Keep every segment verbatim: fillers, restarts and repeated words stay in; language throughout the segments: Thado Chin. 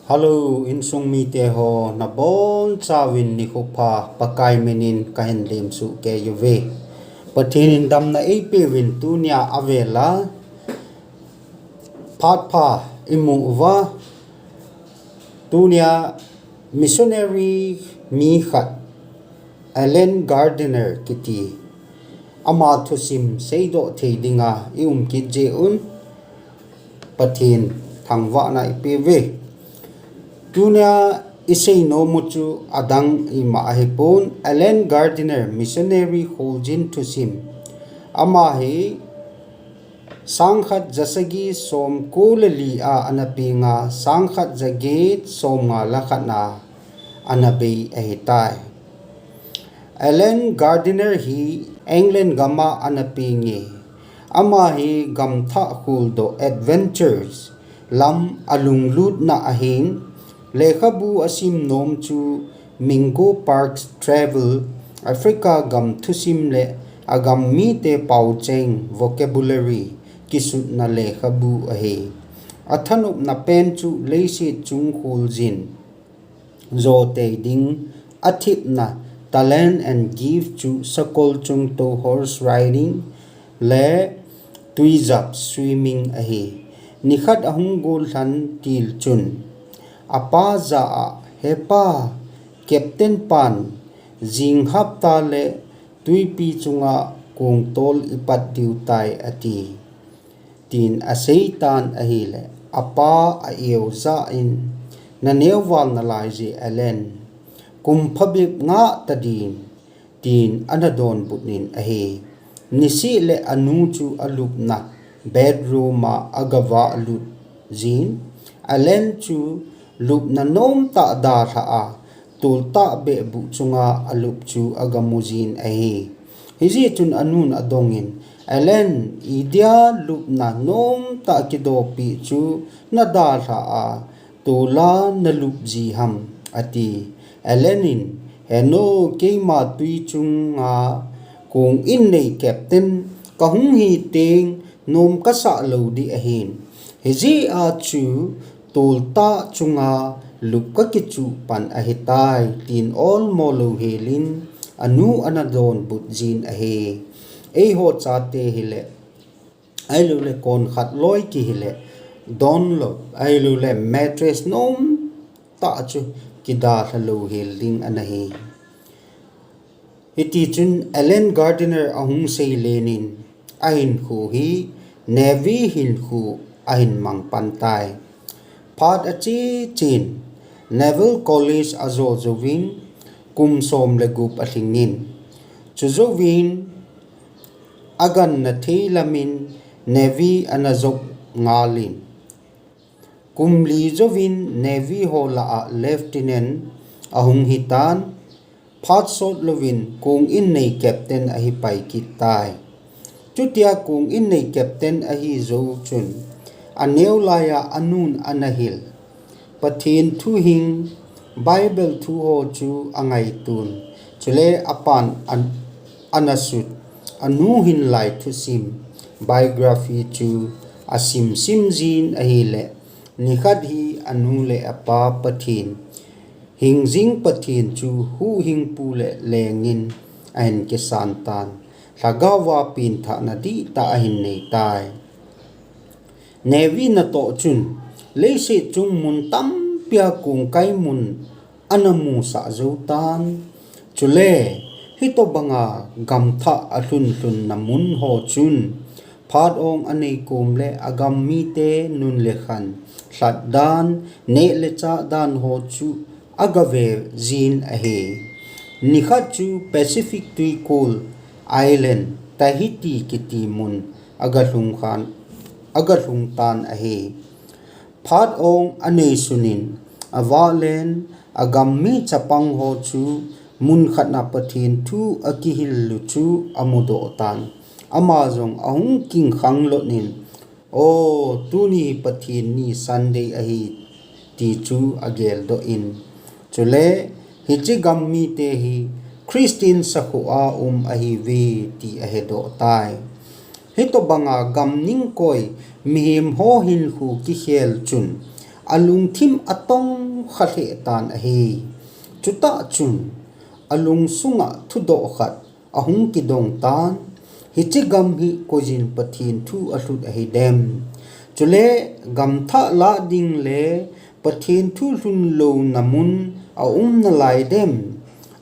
Hello, insung mite ho, nabonchauvin nikho pha, Pakai minin kahin lemsuh kei uve. Pathen in damna eipeuvin tunia avela phat pha imu uva, tunia missionary mi khat, Allen Gardiner kiti, ama thusim seidoh thei dinga i um kit jeh un Pathen thangvahna ipe uve. Tunia isei nom u chu adang ima ahipon, Allen Gardiner missionary kholjin thusim. Ama hi sangkhat jasagi somko le li a ana penga, sangkhat jaget somnga le khat na ana bei ahitai. Allen Gardiner hi England gama ana penge. Ama hi gamthah kholdoh, adventures, lam alunglutna ahin, lekhabu asim nom chu Mungo Park's Travel, Africa gam thusim le agam mite paocheng, vocabulary, kisutna lekhabu ahi. Athanopna pen chu leiset chung kholjin jo tei ding, athepna, talent and gift chu sakol chung tou, horse riding, le tuijap, swimming ahi. Nikhat ahung gollhan til chun, apa jah a, "He pa, Captain pan, jing hapta le tuipi chunga kongtol ipat diu tai," ati. Tin aseitan ahile, apa a-eu jah in, "Naneo val nalai je, Allen. Kum phabep ngah tadin," tin ana donbut in ahi. Niseh le anu chu alupna bedroom a agavah lut jin, Allen chu lupna nomtah dalhah a, toltah behbuh chunga alup chu agamu jin ahi. Hijeh chun anun adongin, "Allen, idia lupna nomtah kidopi chu nadalhah a, tola nalup ji ham?" ati. Allen in, "Heno, keima tui chunga kong innei captain kahung hi teng nom kasah lou ding ahin. Hijeh a chu toltah chunga lup kakichuh pan ahitai," tin olmo louhelin anu ana donbut jin ahi. Eiho chate hile, ahiloule konkhat loi kihile, donlou, ahiloule mattress nomtah chu kidalha louhel ding ana hi. Hitichun Allen Gardiner ahung seilen in, ahinkho hi Navy hinkho ahin mang pan tai. Phat achechen Naval College ajo jouvin, kum som le gup alhingin, chujouvin aganna thei lamin Navy ana jop ngalin, kum li jouvin Navy ho lah a Lieutenant ahung hitan, phat sot louvin kong innei captain ahi pai kit tai. Chutia kong innei captain ahi jou chun, aneo laiya anun ana hil, Pathen thu hing, Bible thu ho chu angaitun, chule apan an-, ana sut, anu hinlai thusim, biography chu asim sim jin ahile, nikhat hi anu le apa Pathen, hingjing Pathen chu huhhingpu le lengin ahin kisan tan, lhagaova penthahna dihtah ahin nei tai. Navy natoh chun, leiset chung mun tampia kongkai mun ana musah jou tan. Chule, hitobanga gamthah alhun lhunna mun ho chun, phat ong anei kom le agam mite nun le khan, lhat dan, neh le chah dan ho chu agave jin ahi. Nikhat chu Pacific tuikol island, Tahiti kiti mun agalhung khan, agalhung tan ahi. Phat ong anei sunin, avahlen, agam mi chapang ho chu mun khatna Pathen thu akihil u chu amudoh tan. Ama jong ahung kingkhang lhon in, "O, tuni Pathen ni Sunday ahi," ti chu ageldoh in, chule, "Hiche gam mite hi Christian sakhoa um ahiuve," ti ahedoh tai. Hitobanga gam ningkoi mihem ho hinkho kikhel chun, alungthim atongkha lheh tan ahi. Chutah chun alungsunga thudoh khat ahung kidong tan, hiche gam hi koiyin Pathen thu alhut ahidem? Chule gamthah lah ding le Pathen thu lhun louna mun aum nalai dem?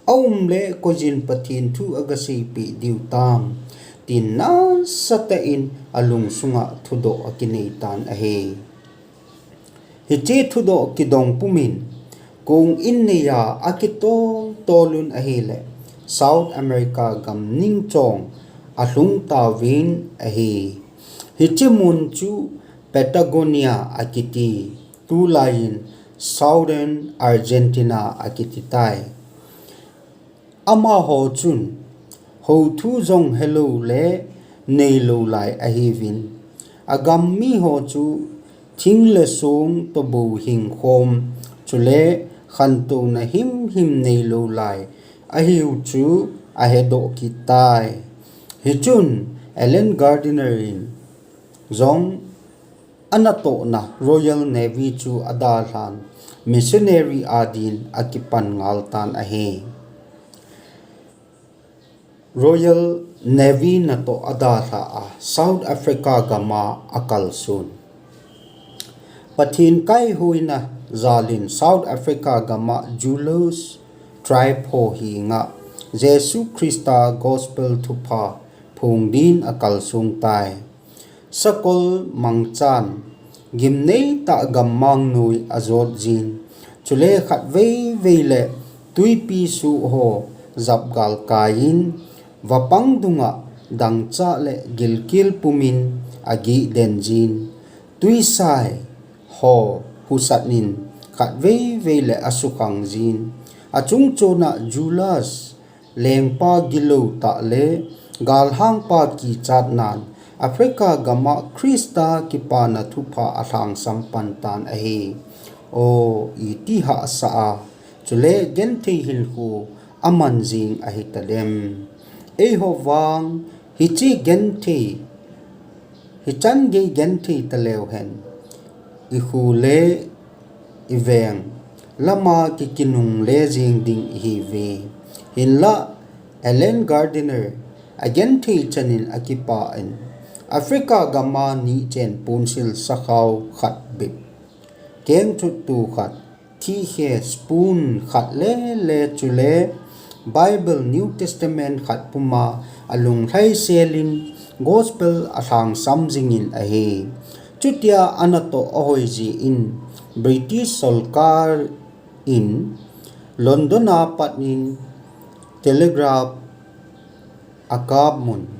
Aum le koiyin Pathen thu agaseipeh diu tam? Tin nasatah in alungsunga thudoh akinei tan ahi. Hiche thudoh kidong pumin kong in neiya akitol tolun ahile South America gam ningchong alhung tauvin ahi. Hiche mun chu Patagonia akiti, tulaiyin Southern Argentina akiti tai. Amaho chun houthu jong helou le neilou lai ahiuvin, agam miho chu thing le song toh bou hingkhom, chule khantouna himhim neilou lai ahiu chu ahedoh kit tai. Hichun Allen Gardiner in jong anatohna Royal Navy chu adalhan, missionary adin akipan ngal tan ahi. Royal Navy natoh adalha a South Africa gama akalson. Pathen kaihuina jalin South Africa gama Zulus tribe ho henga Jesu Christa Gospel thupha phong din akalsong tai. Sakol mangchan, gimnei tah gammang noi ajot jin, chule khatvei vei le twipi suh ho japgal kaiyin, vapang dunga dangchah le gilkel pumin agih den jin, twisai ho husat in khatvei vei le asukhang jin, achungchona Zulus lengpa gilou tah le galhangpa kichatnan Africa gama Christa kipana thupha alhangsam pan tan ahi. O, iti hahsa a, chule genthei hinkho aman jing ahitadem? Eiho vang hiche genthei, hichan gei genthei taleu hen, ikhu le iveng lama kikinungle jing ding ihiuve. Hinlah Allen Gardiner agenthei chanin akipah in Africa gama nichen ponsil sakhao khat bep, kengthuttu khat, thihkhe spoon khat le le chule Bible New Testament khat puma alunglhai selin Gospel alhangsam jingin ahi. Chutia anatoh ahoi jeh in British sorkar in London a pat in telegraph akap un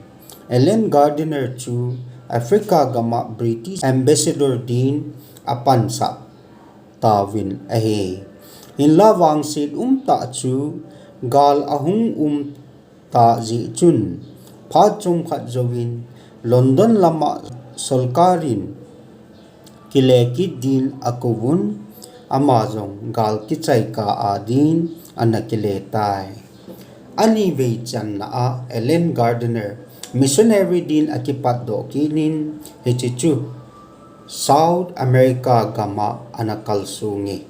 Allen Gardiner chu Africa gama British ambassador din apansah tauvin ahi. Hinlah vangset umtah chu gal ahung um tah jeh chun phat chomkhat jouvin London lama sorkar in kile kit din akouvun, ama jong gal kichai kah a din ana kile tai. Anivei channa a Allen Gardiner missionary din akipatdoh kit in hiche chu South America gama ana kalsonge.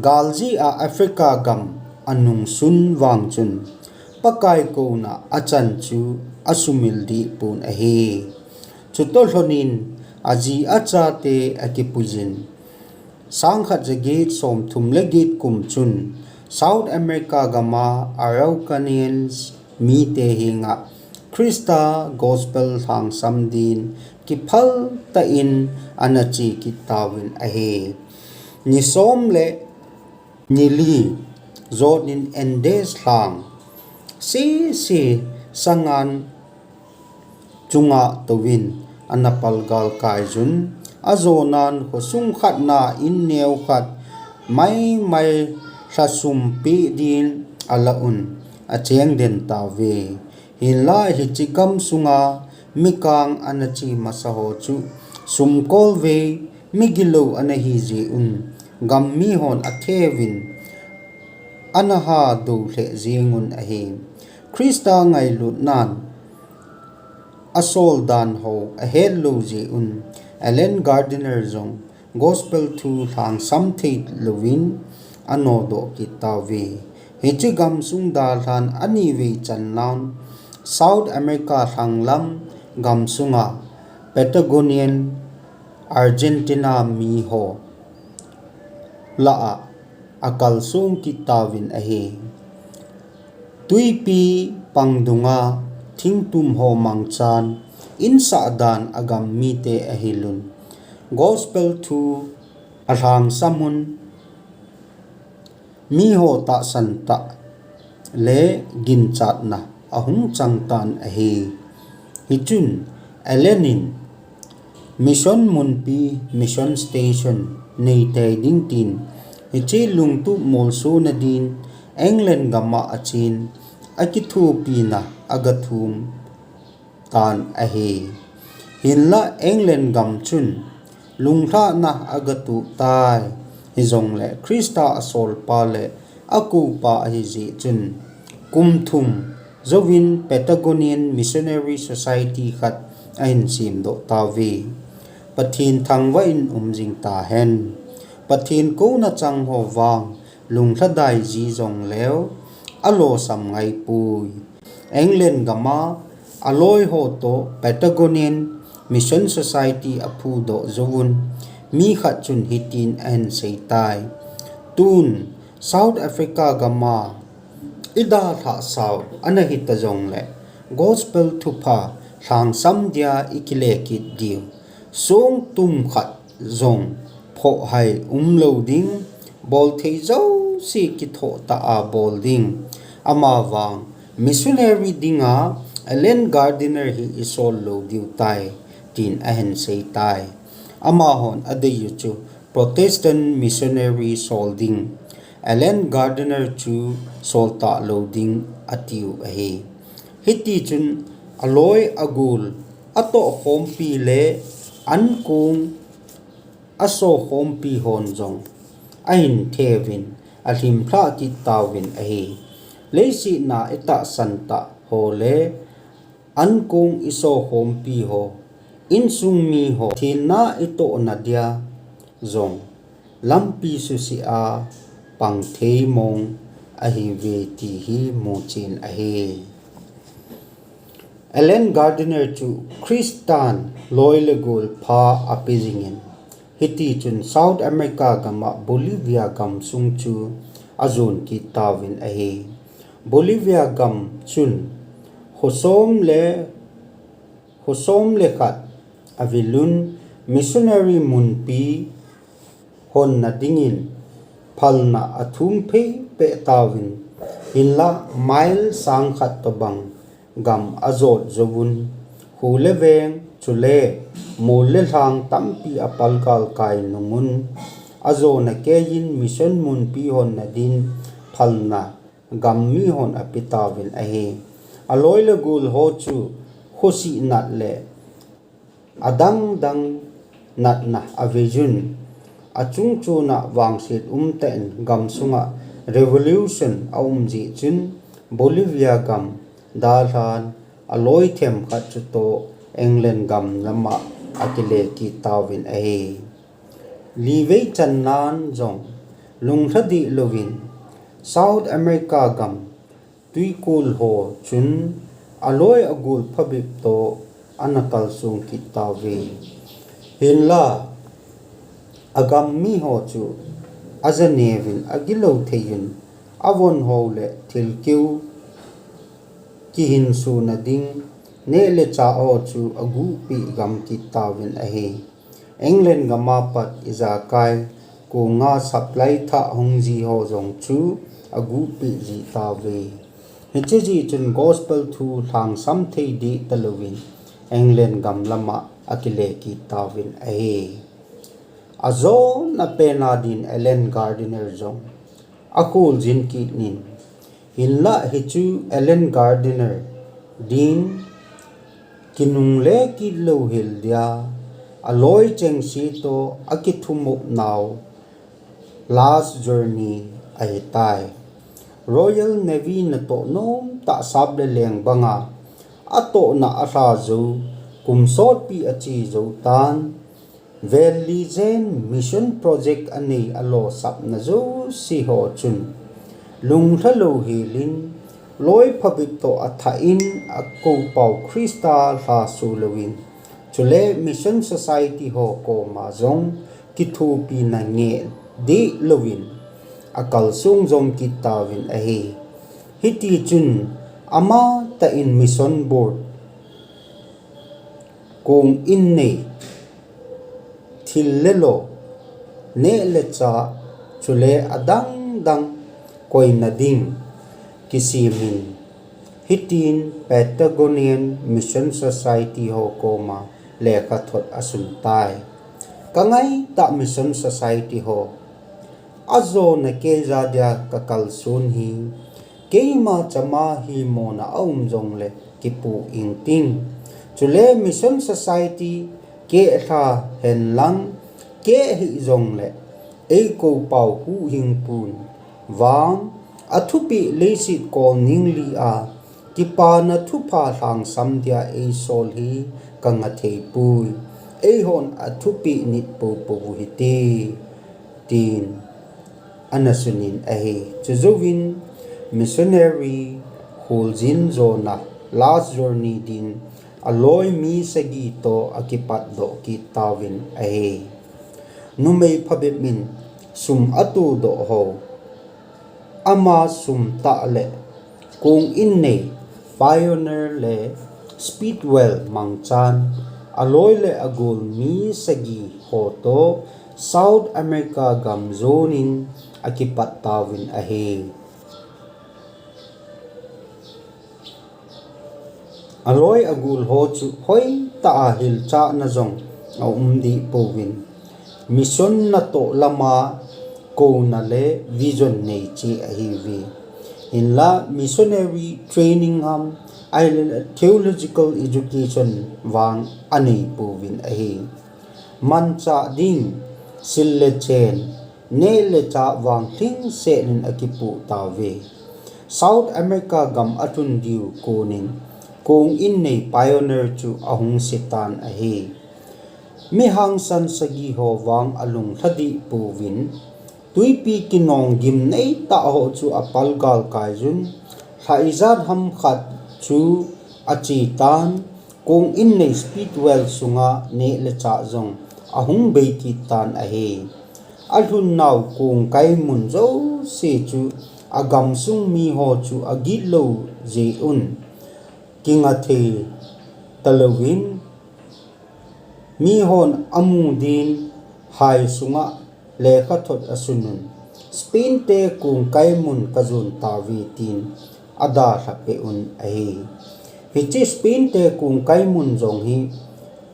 Gal jeh a Africa gam anungsun vang chun Pakai kouna achan chu asumil deh pon ahi. Chutoh lhonin aji achate akipuiyin sangkhat jaget somthum le get kum chun South America gama Araucanians mite henga Christa Gospel lhangsam din kiphal tah in ana che kit tauvin ahi. Ni som le ni li jotnin Andes lhang sese sangan chunga touvin ana palgal kaiyun, ajonan khosung khatna in neo khat maimai lhasum peh din alah un acheng den tauve. Hinlah hiche gam sunga mikang ana che masa ho chu sumkolvei migilou ana hijeh un gam mihon atheuvin ana hadou lheh jengun ahi. Christa ngailutnan asol dan ho ahetlou jeh un Allen Gardiner jong Gospel thu lhangsam thei louvin anodoh kit tauve. Hiche gamsung dalhan anivei channan South America lhanglam gamsunga Patagonian Argentina miho lah a akalsong kit tauvin ahi. Twipi pangdunga thingtum ho mangchan insah dan agam mite ahilun Gospel thu alhangsamun miho tahsan tah le ginchatna ahung changtan ahi. Hichun Allen in mission munpi, mission station, neitei ding tin hiche lungtup molsona din England gama achen akithopina agathum tan ahi. Hinlah England gam chun lunglhahna agatup tai. Hijongle Christa asolpa le akoupa ahijeh chun kum thum jouvin Patagonian Missionary Society khat ahin semdoh tauve. Pathen thangvah in umjing tahen. Pathen kouna chang ho vang lunglhadai ji jongleu alosam ngaipoi. England gama aloi ho toh Patagonian Mission Society aphudoh jouvun mi khat chun hitin ahin seitai. Tun South Africa gama idalhah sau ana hita jongle Gospel thupha lhangsam dia ikile kit diu. Songtum khat jong phohhai umlou ding, bolthei jouse kithoh tah a bol ding. Amavang missionary dinga Allen Gardiner hi isol lou diu tai, tin ahin seitai. Amahon adeiyu chu Protestant missionary sol ding, Allen Gardiner chu sol talou ding atiu ahi. Hitichun aloi agol atohkhompi le ankong asokhompi hon jong ahin theuvin alhimlhah kit tauvin ahi. Leiset a itahsan tah ho le ankong isokhompi ho, insung miho, thenna itohna dia jong lampi suse a pangthei mong ahiuve ti hi muchen ahi. Allen Gardiner chu Christan loi le gol pha ape jingin, hitichun South America gama Bolivia gamsung chu ajon kit tauvin ahi. Bolivia gam chun khosom le khosom le khat avilun missionary munpi honna dingin phalna athum phei peh tauvin, hinlah mile sang khat tobang gam ajot jouvun, kho le veng chule mol le lhang tampi apalgal kai nungun, ajona keiyin mission munpi honna din phalna gam mihon ape tauvin ahi. Aloi le gol ho chu khosih nat le adang dang natna aveiyun, achungchona vangset umtah in gamsunga revolution aum jeh chun Bolivia gam dalhan aloi themkhat chutoh England gam lama akile kit tauvin ahi. Livei channan jong lunglha deh louvin South America gam twikol ho chun aloi agol phabep toh ana kalsong kit tauve. Hinlah agam miho chu ajanevin agilou theiyin avon ho le thilkeu kihinsona ding neh le chah ho chu aguhpeh gam kit tauvin ahi. England gama pat ijakai konga supply thah hung ji ho jong chu aguhpeh ji tauve. Hiche jeh chun gospel thu lhangsam thei deh talouvin England gam lama akile kit tauvin ahi. Ajona pena din Allen Gardiner jong akholjin kit in, hinlah hichu Allen Gardiner din kinungle kit louhel dia aloi chengse toh akithumop nau last journey ahitai. Royal Navy natoh nomtah sap le leng banga atohna alha jou, kum sotpi ache jou tan, Vel li jen mission project anei alosapna jouse ho chun lunglha louhel in, loi phabep toh athah in akoupau Christa lhaso louvin, chule Mission Society ho koma jong kithopina ngeh deh louvin, akalsong jom kit tauvin ahi. Hitichun amatah in Mission Board, kong innei, thil le lo, neh le chah, chule adang dang koina ding kisem in, hitin Patagonian Mission Society ho koma lekhathot asun tai. Kangaitah Mission Society ho, ajona keija dia kakalson hi, keima chama himona aum jongle kipu ingting. Chule Mission Society kehlha henlang, keh hih jongle eikoupau huhhingpun vang, athupeh leiset kolning li a kipana thupha lhangsam dia eisol hi kanga theipoi. Eihon athupeh nit poupou u hite, tin ana sunin ahi. Chujouvin missionary kholjin jona last journey din aloi mi sagi toh akipatdoh kit tauvin ahi. Numei phabep in sum atodoh ho, ama sum tah le kong innei, pioneer le speedwell mangchan, aloi le agol mi sagi ho toh South America gam jonin akipat tauvin ahi. Aloi agol ho chu hoitah a hilchahna jong aum deh pouvin, mission natoh lama kouna le vision nei cheh ahiuve. Hinla missionary training ham, ahile theological education vang anei pouvin ahi. Manchah ding, sil le chen, neh le chah vang lhingset in akipoh tauve. South America gam alhun diu konin kong innei, pioneer chu ahung se tan ahi. Mi hangsan sagi ho vang alunglha deh pouvin, twipi kinong gimnei tah ho chu apal galkai jun, lha ijat ham khat chu ache tan, kong innei speedwell sunga neh le chah jong ahung bei kit tan ahi. Alhun nau kongkai mun jouse chu agamsung mi ho chu agitlou jeh un, kinga thei talouvin, mihon amu din hai sunga lekhathot asunun, Spain te kongkai mun kajon tauve tin adalha peh un ahi. Hiche Spain te kongkai mun jong hi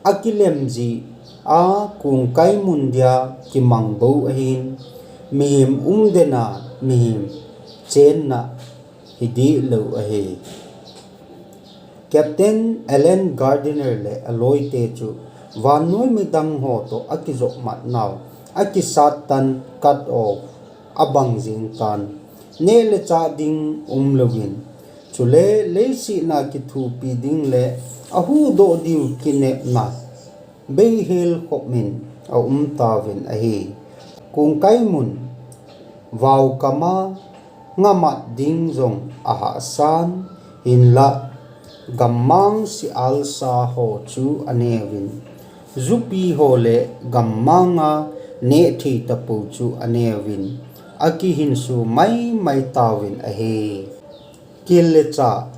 akilem jeh a kongkai mun dia kimang bou ahin, mihem umden a mihem chenna hi deh lou ahi. Captain Allen Gardiner le aloite chu vannoi midang ho toh akijopmat nau, akisat tan, cut off abang jing tan, neh le chah ding umlouvin, chule leiset a kithopi ding le ahuhdoh diu kinepna beihel khop in aum tauvin ahi. Kongkai mun vaokam a ngamat ding jong ahahsan, hinlah gammang sialsa ho chu aneuvin, jupi ho le gammang a nehthei tapou chu aneuvin, akihinso maimai tauvin ahi. Kil le chah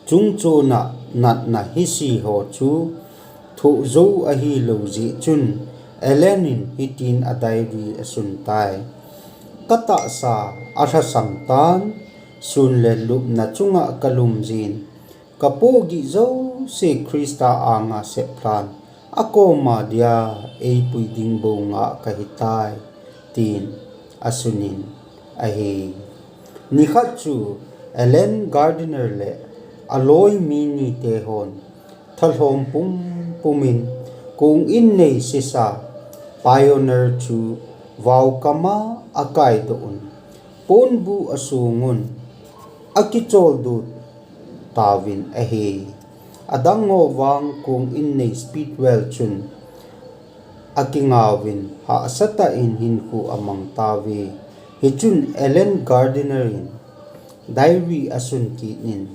chungchon a natna hise ho chu thoh jou ahilou jeh chun, Allen in hitin adiary asun tai. Katahsa alhasam tan, sun le lupna chunga kalum jin, kapohgih jouse Christa anga seplhan, akoma dia eipui ding bou ngah kahitai, tin asunin ahi. Nikhat chu Allen Gardiner le aloi mi nite hon thalhom pumpum in kong innei sesa pioneer chu vaokam a akaidoh un, ponbuh asong un, akicholdo tauvin ahi. Adang ho vang kong innei speedwell chun akingauvin hahsatah in hinkho amang tauve. Hichun Allen Gardiner in diary asun kit in,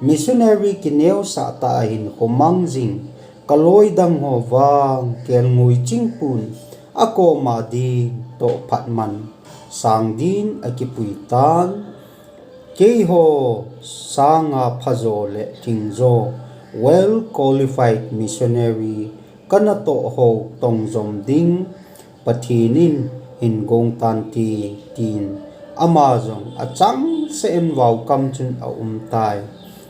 missionary kineosah tah a hinkho mang jing kaloi dang ho vang kelngoi chingpun akoma din toh phatman sang din akipui tan. Keiho sanga phajo le lhingjo, well qualified missionary kanatoh ho tongjom ding Pathen in hin gong tante, tin ama jong achangseh in vaokam chun aumtai.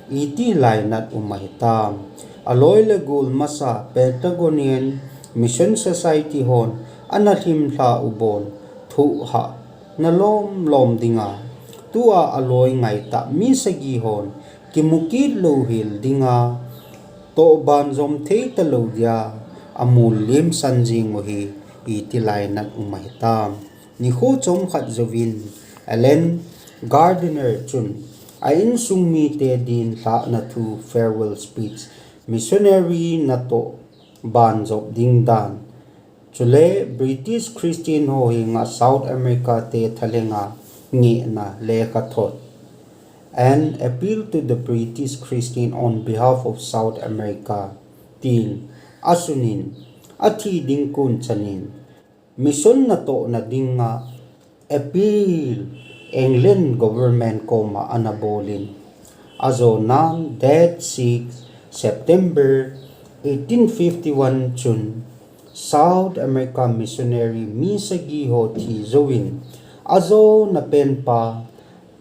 Iti lainat um ahitam. Aloi le gol masa Patagonian Mission Society hon ana lhimlha u bon thuhah na lomlom dinga, tua aloi ngaitah mi sagi hon kimukit louhel dinga, toh banjom thei talou dia amul limsan jing u hi iti lainat um ahitam. Nikho chomkhat jouvin Allen Gardiner chun a insung mite din lhahna thu, farewell speech, missionary natoh banjop ding dan, chule British Christian ho henga South America te thalhenga ngehna lekhathot, An Appeal to the British Christian on Behalf of South America, tin asunin, athi ding kon chanin mission natohna dinga appeal England government koma ana bolin, ajonan date six September eighteen fifty-one chun South America missionary mi sagi ho thi jouvin, ajona penpa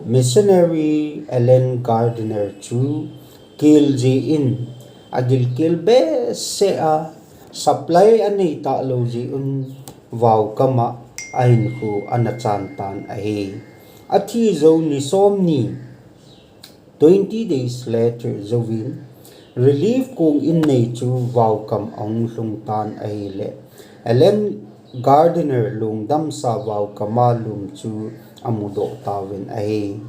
missionary Allen Gardiner chu kel jeh in, agilkel behseh a, supply anei talou jeh un vaokam a ahinkho ana chan tan ahi. Athi jou ni somni, twenty days later jouvin, relief kong in nei chu vaokam ahung lhung tan ahile, Allen Gardiner lungdamsa vaokam a lum chu amudoh tauvin ahi.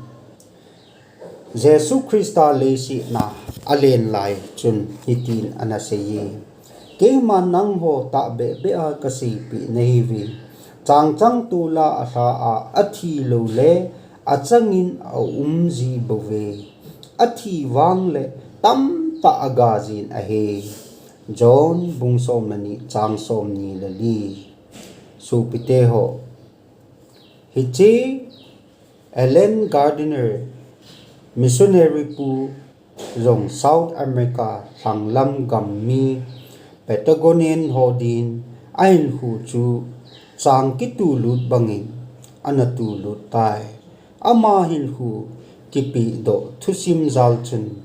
Jesu Christa leiset a alen lai chun hitin ana seiye, Keiman nangho tahbehbeh a kaseipeh nahiuve, changchang tola alha a athi lou le achangin aum ji bouve, athi vang le tamtah aga jin ahi. John bung somleni chang somni le li. Sopite ho, hiche Allen Gardiner missionary pu jong South America lhanglam gam mi Patagonian ho din ahinkho chu chang kitulut bangin ana tulut tai. Ama hinkho kipehdoh thusim jal chun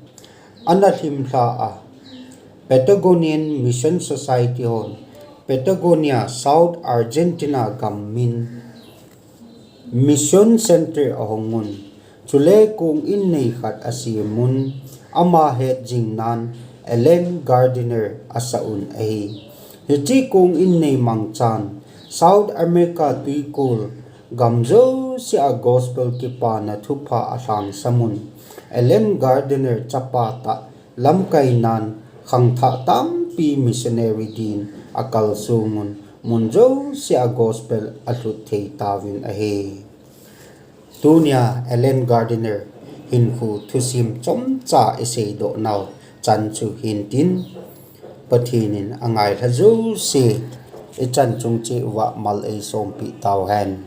ana lhimlha a, Patagonian Mission Society hon Patagonia, South Argentina gam min Mission Center ahong un, chule kong in nei khat asem un, ama het jing nan Allen Gardiner asah un ahi. Hiche kong in nei mangchan South America twikol gam jouse a gospel kipana thupha alhangsam un, Allen Gardiner chapa tah lamkai nan khangthah tampi missionary din akalsong un, mun jouse a gospel alhut thei tauvin ahi. Tunia Allen Gardiner hinkho thusim chomcha iseidoh nau chan chu hintin, Pathen in angailha jouse ichan chung cheh uva mal eisompeh tauhen.